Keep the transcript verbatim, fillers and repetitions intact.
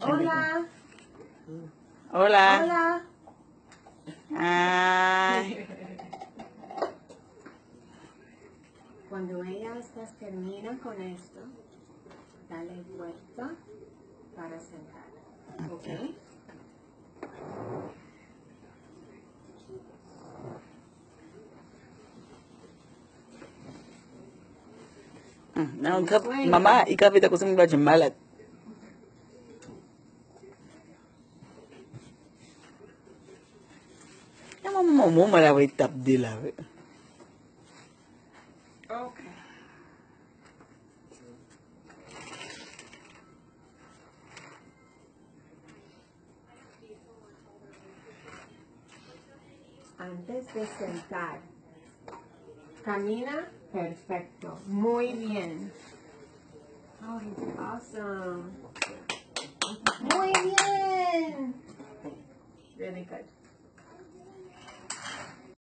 Hola. Hola. Hola. Ay. Cuando ellas termina con esto, dale vuelta para sentar. ¿Ok? Hmm, nan yon trap, mama, i kanpe tankou se moun ki pa janm malad. Nan yon moman, moman la, wè, tap de la, wè. Ok. Antes de sentar. Camina perfecto. Muy bien. Oh, he's awesome. Muy bien. Really good.